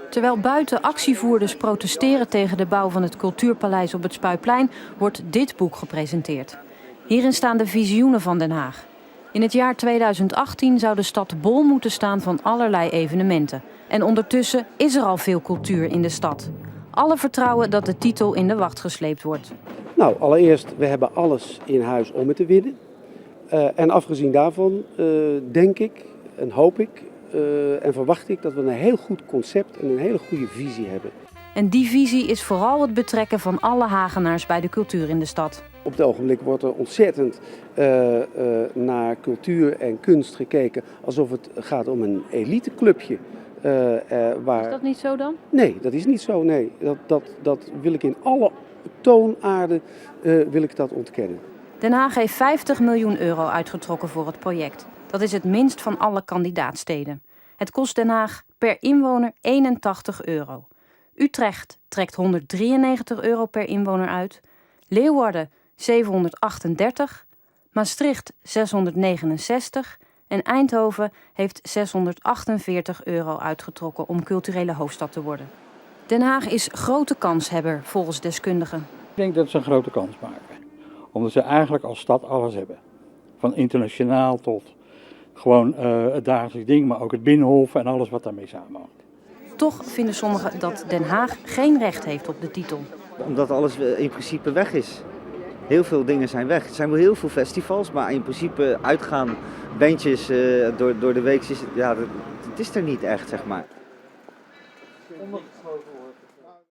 Terwijl buiten actievoerders protesteren tegen de bouw van het Cultuurpaleis op het Spuiplein, wordt dit boek gepresenteerd. Hierin staan de visioenen van Den Haag. In het jaar 2018 zou de stad bol moeten staan van allerlei evenementen. En ondertussen is er al veel cultuur in de stad. Alle vertrouwen dat de titel in de wacht gesleept wordt. Nou, allereerst, we hebben alles in huis om het te winnen. En afgezien daarvan denk ik en hoop ik en verwacht ik dat we een heel goed concept en een hele goede visie hebben. En die visie is vooral het betrekken van alle Hagenaars bij de cultuur in de stad. Op het ogenblik wordt er ontzettend naar cultuur en kunst gekeken alsof het gaat om een eliteclubje. Is dat niet zo dan? Nee, dat is niet zo. Nee. Dat wil ik in alle toonaarden wil ik dat ontkennen. Den Haag heeft 50 miljoen euro uitgetrokken voor het project. Dat is het minst van alle kandidaatsteden. Het kost Den Haag per inwoner 81 euro. Utrecht trekt 193 euro per inwoner uit. Leeuwarden 738, Maastricht 669 en Eindhoven heeft 648 euro uitgetrokken om culturele hoofdstad te worden. Den Haag is grote kanshebber volgens deskundigen. Ik denk dat ze een grote kans maken. Omdat ze eigenlijk als stad alles hebben. Van internationaal tot gewoon het dagelijks ding, maar ook het Binnenhof en alles wat daarmee samenhangt. Toch vinden sommigen dat Den Haag geen recht heeft op de titel. Omdat alles in principe weg is. Heel veel dingen zijn weg. Er zijn wel heel veel festivals, maar in principe uitgaan, bandjes door de week, is, ja, het is er niet echt.